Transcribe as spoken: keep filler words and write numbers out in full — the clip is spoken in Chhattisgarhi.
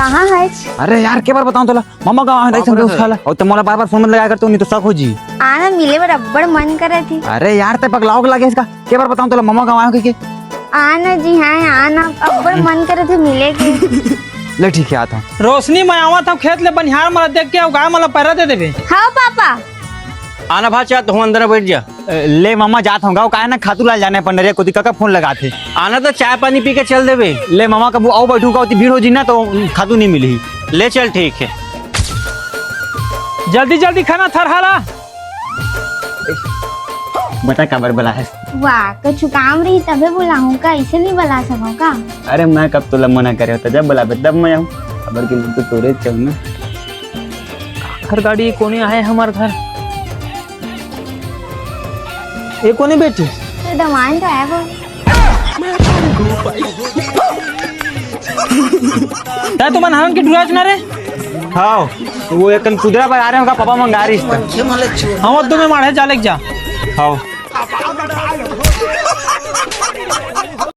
कहाँ है? अरे यार, के बार बताऊं तोला, ममा गाँव आए, देख, बाप रे। समझे उसका ला। अउ ते मोला बार-बार फोन मत लगाया कर, तो नहीं तो शक हो जी। आना, मिले बर अब्बड़ मन करत हे। अरे यार, ते पगलाव के लागे इसका, के बार बताऊं तोला, ममा गाँव आए के। आना जी, हाँ, आना, अब्बड़ मन करत हे मिले के। ले ठीक है, आता हूँ। रोशनी, मैं आवत हूँ खेत ले, बनिहार मन ला देख के अउ गाय मन ला पैरा दे देबे। हाँ पापा। आना भाचा, तहूँ अंदर बैठ जा। ए, ले ममा, जात हूँ गाँव, काहे ना खातू लाय जाने पंडरिया कोती, कका फोन लगाथे। आना तो चाय पानी पी के चल देबे। ले ममा, कभू अउ बैठूं का, ओती भीड़ हो जी ना, तो खातू नहीं मिलही। ले चल, ठीक है। जल्दी जल्दी खाना थरहा ला। बता काबर बलाए हस? वाह, कुछ काम रही तभे बुलाहूँ का, ऐसे नहीं बुला सकूँ का? अरे मैं कब तोला मना करे हों, जब बुलाबे तब मैं आऊँ। काबर कि मैं तो तोरे चाहूँ ना। घर गाड़ी कोने आए हमार घर। ए कोने बेटी? तो दमान तो आया वो। तै तो मन हरन के डुराच ना रे। हाँ, वो एक कुदरा पर आ रहे होगा, पापा मंगा रही इसका। हाँ, वो तुम्हें मारे जा लेके जा। हाँ।